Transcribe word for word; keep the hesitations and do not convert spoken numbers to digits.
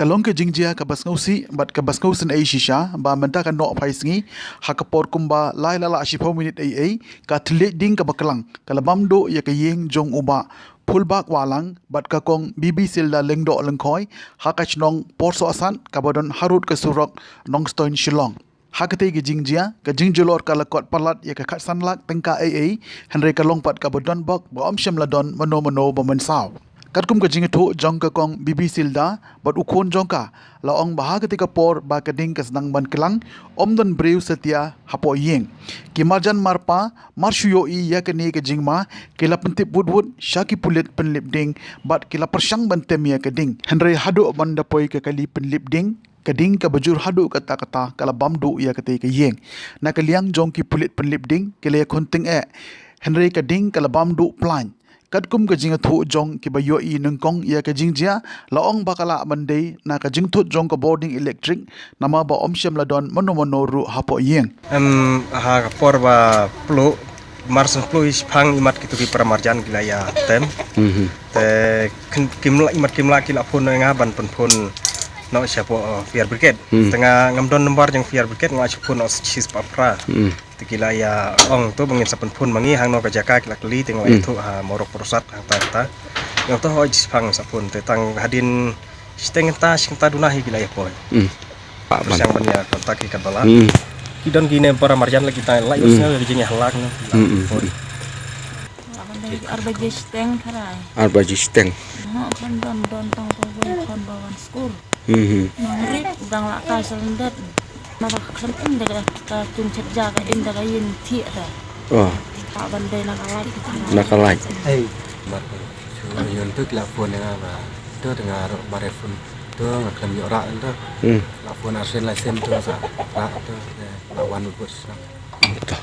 Ka long ka jingjia kaba sngewsih bad kaba sngewsynei shisha ba mynta ka nohphai sngi, ha ka por kumba lai la lah shiphew minit eiei, ka thylliej ding kaba klang ka la bam duh ïa ka ïing jong u Bah Phulbak Wahlang bad ka Kong Bibisilda Lyngdoh Lyngkhoi ha ka shnong Porsohsat kaba don harud ka surok Nongstoiñ Shillong. Ha katei ka jingjia, ka jingjulor ka la kot palat ïa ka khatsan lak tyngka eiei, hynrei ka long pat kaba donbok ba ym shym la don mano mano ba mynsaw. Katkum ka jingïathuh jong ka Kong Bibisilda bad u khun jong ka, la ong ba ha katei ka por ba ka ding ka sdang ban klang, ym don briew satia hapoh ïing. Ki marjan marpa mar shu ïohi ïa kane ka jingma, ki la pyntip wut wut sha ki pulit pynlip ding bad ki la pyrshang ban tem ïa ka ding. Hynrei haduh ban da poi ka kali pynlip ding, ka ding kaba jur haduh katta katta ka la bam duh ïa katei ka ïing. Na ka liang jong ki pulit pynlip ding, ki la ïakhun tyngeh, hynrei ka ding ka la bam duh plaiñ. Katkum ka jingïathuh jong kiba ïohi nyngkong ïa ka jingjia, la ong ba ka lah ban dei na ka jingthut jong ka bording elektrik, namar ba ym shym la don mano mano ruh hapoh ïing. Em, ha ka por ba pluh, mar shen pluh shiphang imat kito ki para marjan ki la ïa tem. Mhm. Te kin, kim lah, imat kim lah ki la phone ïa nga ban pynphone noh shapoh, eh, fire brigade. Hmm. Te nga ngam don number jong fire brigade, nga la shu phone noh shi spah phra. Hmm. Te ki la ïa ong to ba ngin sa pynphone ma ngi hangno ka jaka, ki la kylli, te nga la ïathuh ha Morok Porsohsat hangta hangta. Nga ong to hooid, shiphang sa phone, te tang hadien shiteng kynta, shi kynta duna hi ki la ïa poi. Hmm. Pyrshang ban ïa contact hi katba lah. Hmm. Ki don kine para marjan la kita la ïohsngew ïa ka jingïalang na. Hmm, hmm, hmm. Ar baje shiteng tharai. Ar baje shiteng. Hooid, khon don, don tang ba wei khon ba wan skul. Hmm, hmm. Nongrim u dang la kai sa lyndet. Naba ka khlem im da ka, ka tung chet ja ka im da ka ïing thiah da. Oh. Ka ban dei na ka light. Na ka light. Ei. Mar ko. Shu ïoh tu ki la phone ïa nga ba. Tu da nga ruh ba re phone. Tu nga khlem ïoh rah tu. Hmm. La phone arsien lai sien tu sa rah tu. Eh, la wan bus. Tu.